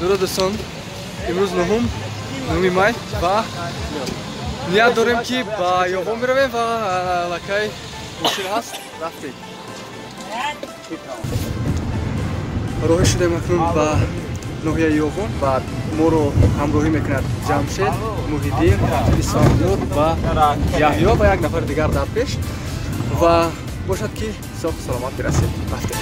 Дуруд дӯстон, имрӯз 9 май ва ният дорем ки ба Ёвон биравем ва аллакай мошин ҳаст, рафтем. Роҳӣ шудем акнун ба ноҳияи Ёвон ва моро ҳамроҳӣ мекунад Ҷамшед, Муҳиддин, Исфандиёр ва Яҳё ва як нафари дигар дар пеш ва бошад ки соҳ саломат бирасем. Рафтем.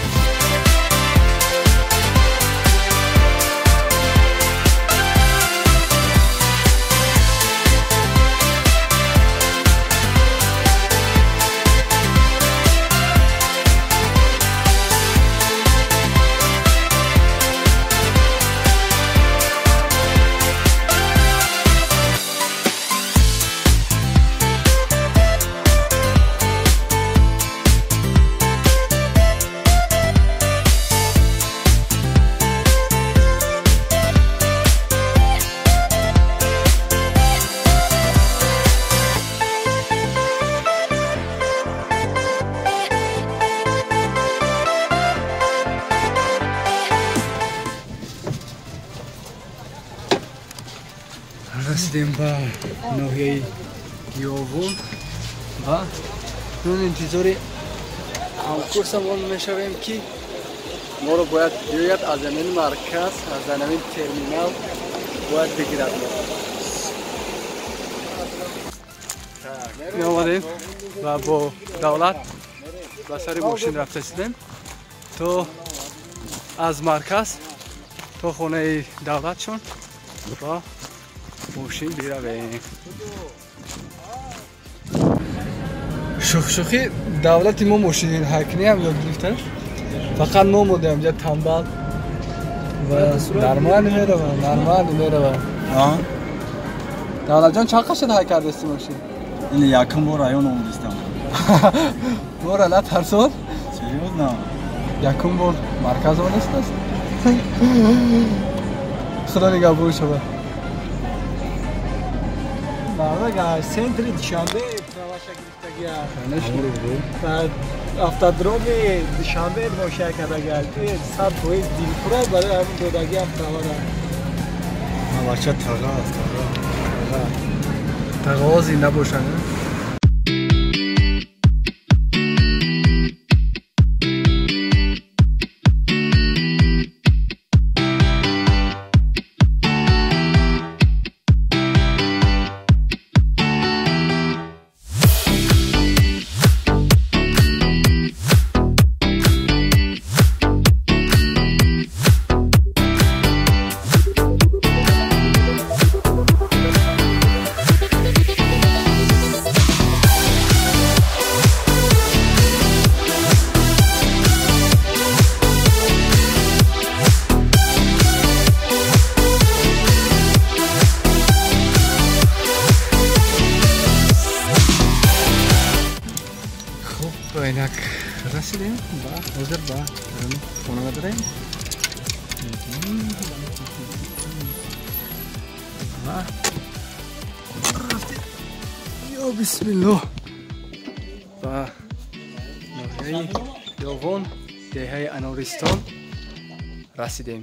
Расидем ба ноҳияи Ёвон ва нун интизори ҳамкурсамон мешавем ки моро бояд биёяд аз ҳамин марказ, аз ҳамин терминал бояд бигирад. Меомадем ва бо давлат ба сари мошин рафта истидем то аз марказ то хонаи давлатшон ва мошин биравем. Шӯхшӯхӣ давлати мо мошинҳайкунӣ ҳам ёд гирифта, фақат мо модаем ҷа тамбал ва нормал мерава, нормал мерава. Давлатҷон, чанд қашад ҳай кардасти мошин? Ин якум бор район омадистам. Мора натарсон? Серьёзно? Якум бор марказ омадистаст? Худо нигаҳбон шавад. Центри Душанбе праваша гирифтагия. Баъд автодроми Душанбе мошина кардагия. 100% дилпура барои ҳамин додагиам правара. Бача тага аст, тага. Тағаҳо зинда бошанд. Инак расидем ва ҳозир ба хона медорем ва рафтем. Ё бисмиллоҳ, ба ноҳияи Ёвон, деҳаи Анористон расидем.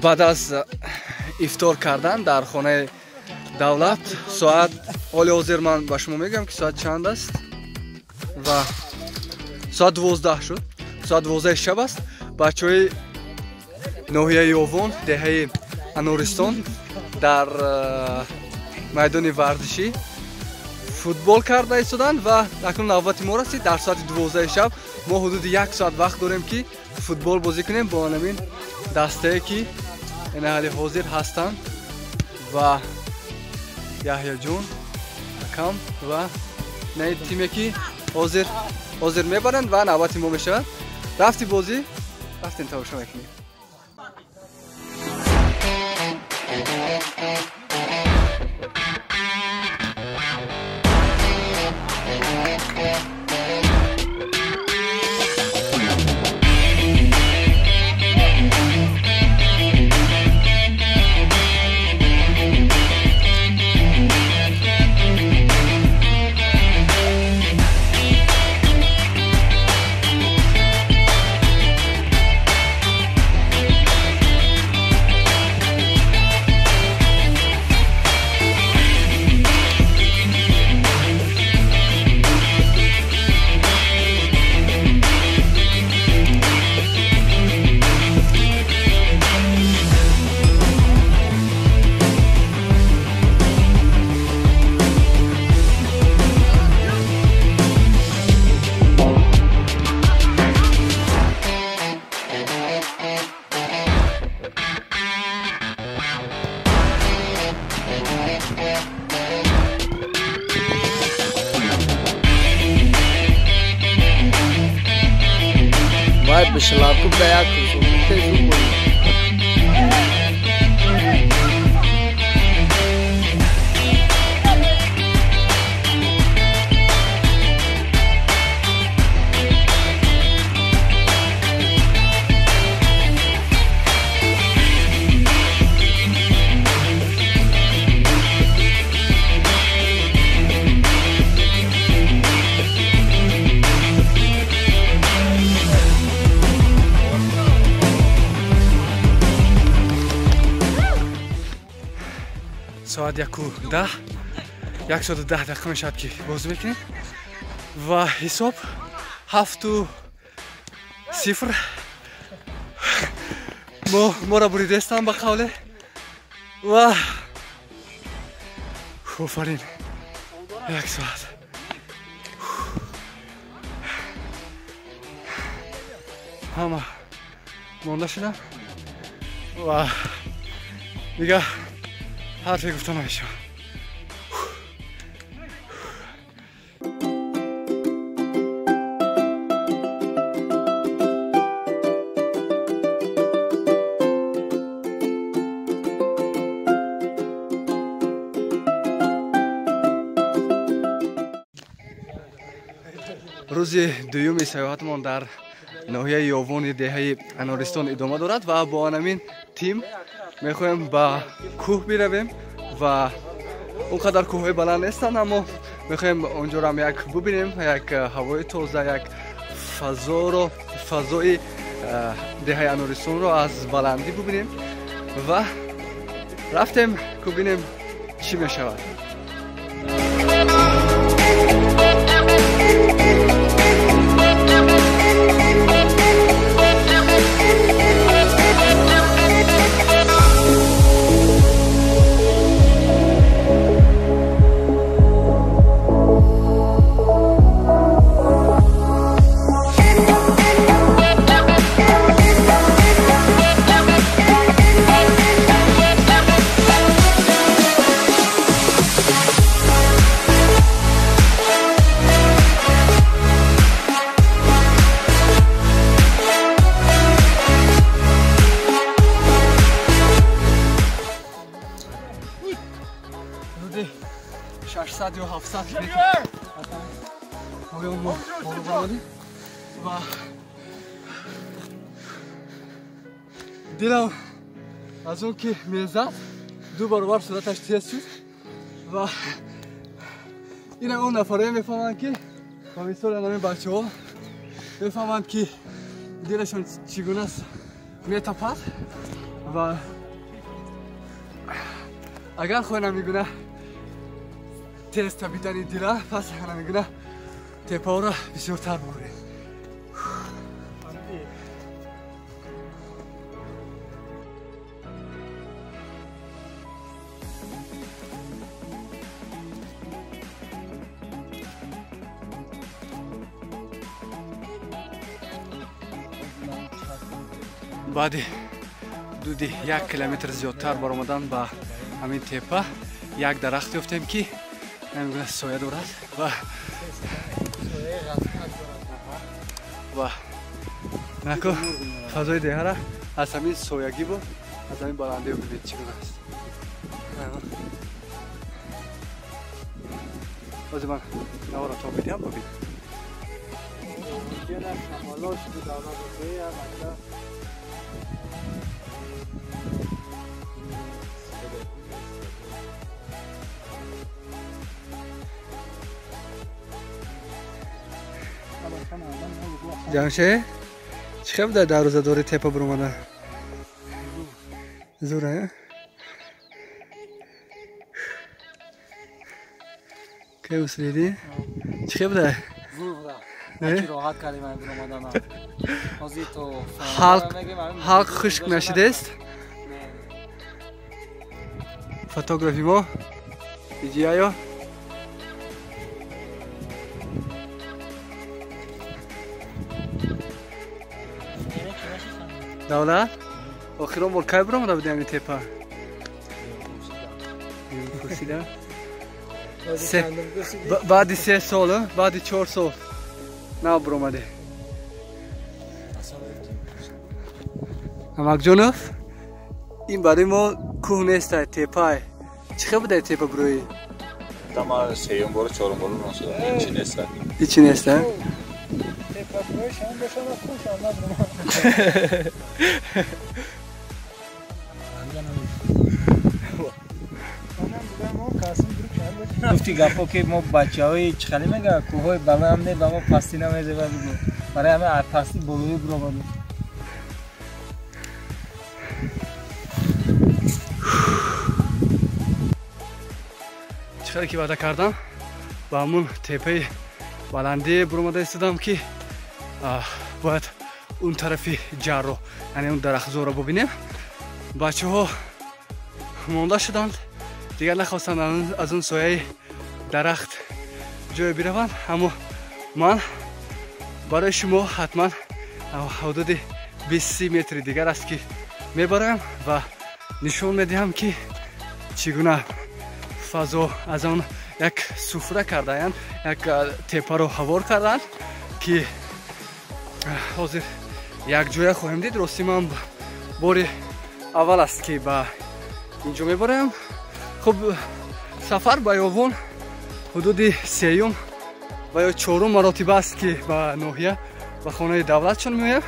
Баъд аз ифтор кардан дар хонаи давлат соат ҳоли ҳозир ман ба шумо мегӯям ки соат чанд аст ва соат 12 шуд. Соат 12 шаб аст. Бачаҳои ноҳияи Ёвон, деҳаи Анористон дар майдони варзишӣ футбол карда истоданд ва акнун навбати мо расид. Дар соати 12 шаб мо ҳудуди як соат вақт дорем ки футбол бозӣ кунем бо ҳамин дастае ки ин ҳали ҳозир ҳастанд ва Яҳёҷон, акам ва наи тиме ки ҳозир мебаранд ва навбати мо мешавад. Рафти бозӣ, рафтем тамошо мекунем. Соат 1:10, 1:10 дақиқа мешавад ки бозӣ мекунем ва ҳисоб 7-0. Моро буридестам ба қавле ва офарин, як соат. Ҳама монда шудам ва дигар ҳарфе гуфта намешавад. Рӯзи дуюми саёҳатмон дар ноҳияи Ёвони деҳаи Анористон идома дорад ва бо анамин тим мехоҳем ба кӯҳ биравем ва он қадар кӯҳҳои баланд нестанд, аммо мехоҳем онҷоро як бубинем, як ҳавои тоза, як фазои деҳаи Анористонро аз баландӣ бубинем ва рафтем ку бинем чӣ мешавад. Ҳудуди 600 ё 700 метр поён мо боло баромадем ва дилам аз он ки мезад ду баробар суръаташ тез шуд ва ина он нафарое мефаҳманд ки ба мисоли анамин бачаҳо мефаҳманд ки дилашон чӣ гуна метапад ва агар хоҳем мегуна тез тапидани дила, пас мегуна тепаҳоро бисёртар бурем. Баъди ҳудуди 1 километр зиёдтар баромадан ба ҳамин тепа як дарахт ёфтем ки намегуна соя дорад ва нако фазои деҳара аз ҳамин соягӣ бу аз ҳамин баландӣ бибинед чӣ гуна аст. Ҳозир ман наворо то бидиҳам бибин. Ҷамшед, чӣ хел буда дар рӯзадори тепа биромада? Зур, а? Кай усредӣ? Чӣ хел буда? Зур буда. Роҳат кардем биромадана. Ҳозир то ҳалқ хушк нашидест? Фотографи мо иҷияё. Давлат, охирон бор кай биромада будем ин тепа? Пурсида. Баъди 3 сол, баъди 4 сол нав биромадем. Намакҷонов, ин барои мо кӯҳ нест, тепай. Чӣ хел будай тепа бурои? Тама сеюм бор, чорум бор нашуда. Ҳичи нест. Ҳичи нест, а? Тепа бурои шам бошад, кӯҳ шам набурам. Гуфти гапо ки мо бачаҳои чихалӣ мегӯянд, кӯҳҳои баланд не, ба мо пастӣ намезеба бигӯ. Барои ҳамин аз пастӣ болоӣ буромадем. Чӣ хеле ки ваъда кардам, ба ҳамун тепаи баландӣ буромада истодам, ки бояд он тарафи ҷарро, яъне он дарахтзорро бубинем. Бачаҳо монда шуданд, дигар нахостанд аз он сояи дарахт ҷое бираванд, аммо ман барои шумо ҳатман ҳудуди 20 метри дигар аст ки мебарам ва нишон медиҳам, ки чӣ гуна фазо аз он як суфра кардаанд, як тепаро ҳавор карданд, ки ҳозир якҷоя хоҳем дид. Рости ман бори аввал аст ки ба инҷо мебарам. Хуб, сафар ба Ёвон ҳудуди сеюм ва ё чорум маротиба аст ки ба ноҳия, ба хонаи давлатшон меоям,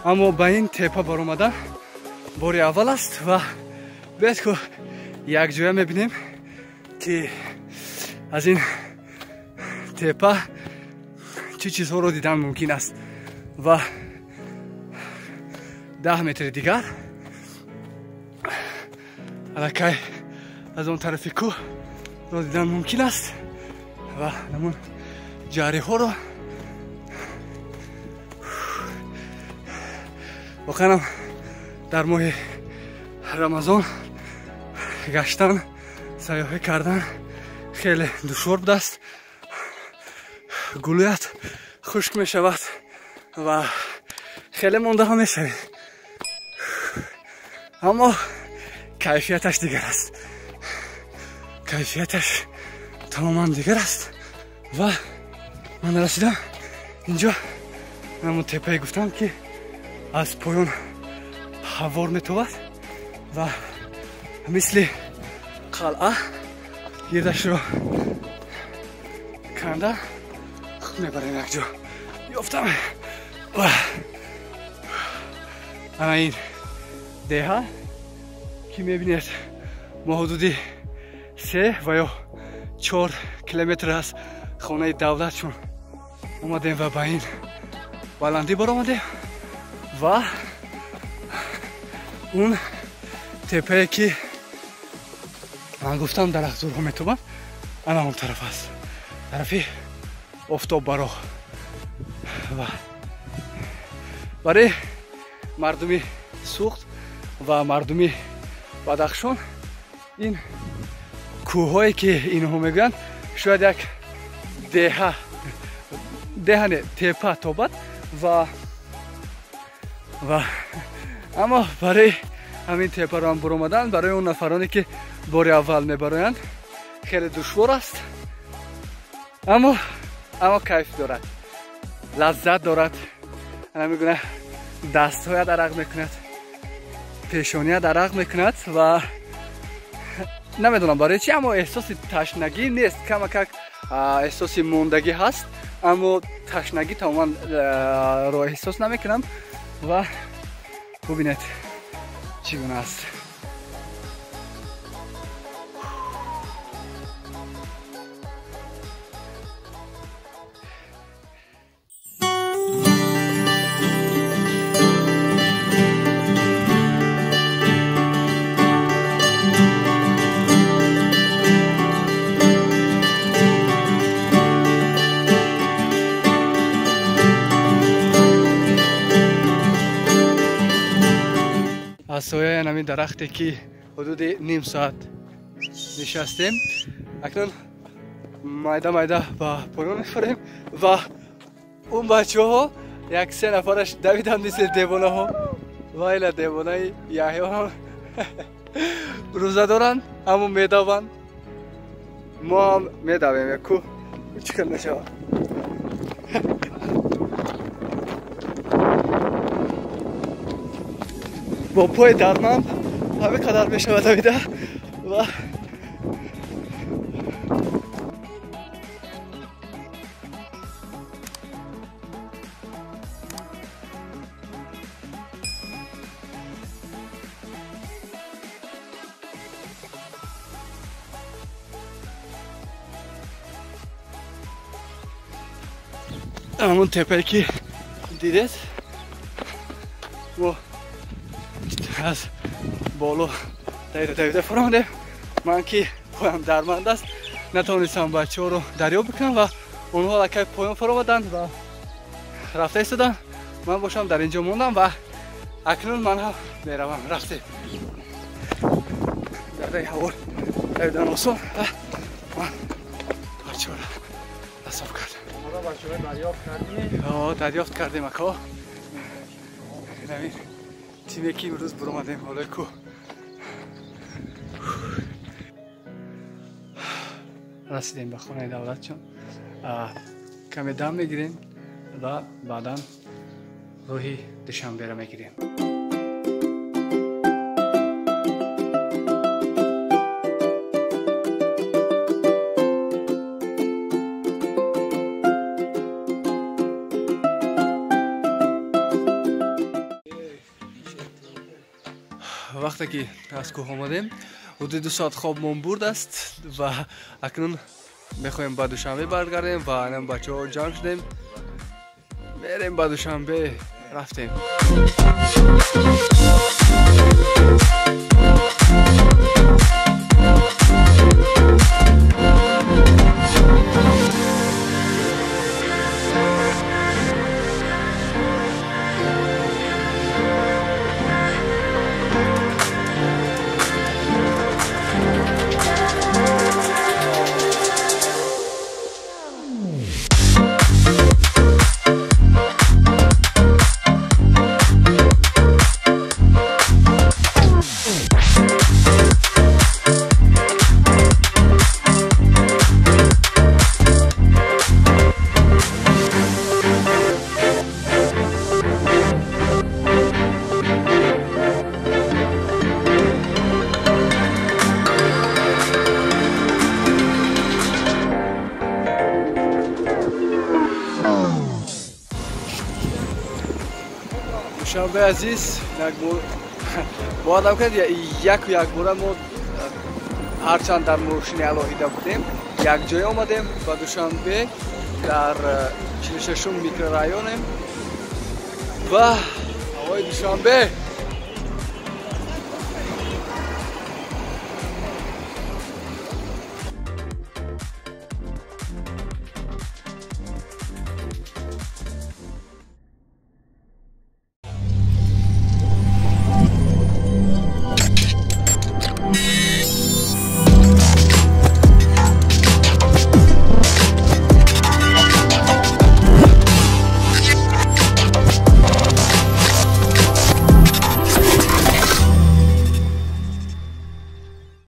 аммо ба ин тепа баромадан бори аввал аст ва биёед ку якҷоя мебинем, ки аз ин тепа чӣ чизҳоро дидан мумкин аст. Ва 10 метри дигар аллакай аз он тарафи кӯҳ ро дидан мумкин аст ва ҳамун ҷариҳоро. Воқеанам дар моҳи Рамазон гаштан, сайёҳӣ кардан хеле душвор будааст. Гулӯят хушк мешавад ва хеле монда ҳам мешавед, аммо кайфияташ дигар аст, кайфияташ тамоман дигар аст. Ва ман расидам инҷо, ҳамон тепае гуфтам, ки аз поён ҳавор метобад ва мисли қалъа гирдашро канда мебарем. Якҷо ёфтам. Ана ин деҳа ки мебинед, мо ҳудуди 3 ва ё 4 километр аз хонаи давлатшон омадем ва ба ин баландӣ баромадем ва он тепае ки ман гуфтам дарахтзорҳо метобанд, ана он тараф аст, тарафи офтоббаро. Ва барои мардуми Суғд ва мардуми Бадахшон ин кӯҳҳое ки инҳо мегӯянд, шояд як деҳа, деҳа не, тепа тобад ва аммо барои ҳамин тепаро ҳам буромадан барои он нафароне ки бори аввал мебароянд хеле душвор аст, аммо кайф дорад, лаззат дорад. Ана мегӯна дастҳоят арақ мекунад, пешоният арақ мекунад ва намедонам барои чи, аммо эҳсоси ташнагӣ нест. Камакак эҳсоси мондагӣ ҳаст, аммо ташнагӣ тамоман ро эҳсос намекунам. Ва бубинед чӣ гуна аст. Аз сояи ҳамин дарахте ки ҳудуди ним соат нишастем, акнун майда майда ба поён мефурем ва он бачаҳо як се нафараш давиданд мисли девонаҳо. Вайла, девонаи Яҳё ҳам рӯза доранд, аммо медаванд. Мо ҳам медавем, ку чӣ хел мешавад. Бо пои дарманд ҳамин қадар мешавад давида ва ҳамон теппае ки дидед, мо аз боло давида давида фуромадем. Ман ки поям дарманд аст, натавонистам бачаҳоро дарёб бикунам ва онҳо аллакай поён фуромаданд ва рафта истоданд. Ман бошам дар инҷо мондам ва акнун ман ҳам меравам. Рафтем. Дар раи ҳаво давидан осон ва ман бачаҳоро асоб кардам. Дарёфт кардем ако. Тиме ки имрӯз буромадем болои кӯҳ. Расидем ба хонаи давлатчон. Каме дам мегирем ва баъдан роҳи Душанберо мегирем. Вақте ки аз кӯҳ омадем, ҳудуди 2 соат хобмон бурд аст ва акнун мехоҳем ба Душанбе баргардем ва анам бачаҳо ҷамъ шудем, мерем ба Душанбе. Рафтем. Душанбе азиз, бояд кард яку якбора мо ҳарчанд дар мошини алоҳида будем, якҷоя омадем ба Душанбе дар 46 микрорайонем ва ҳавои Душанбе.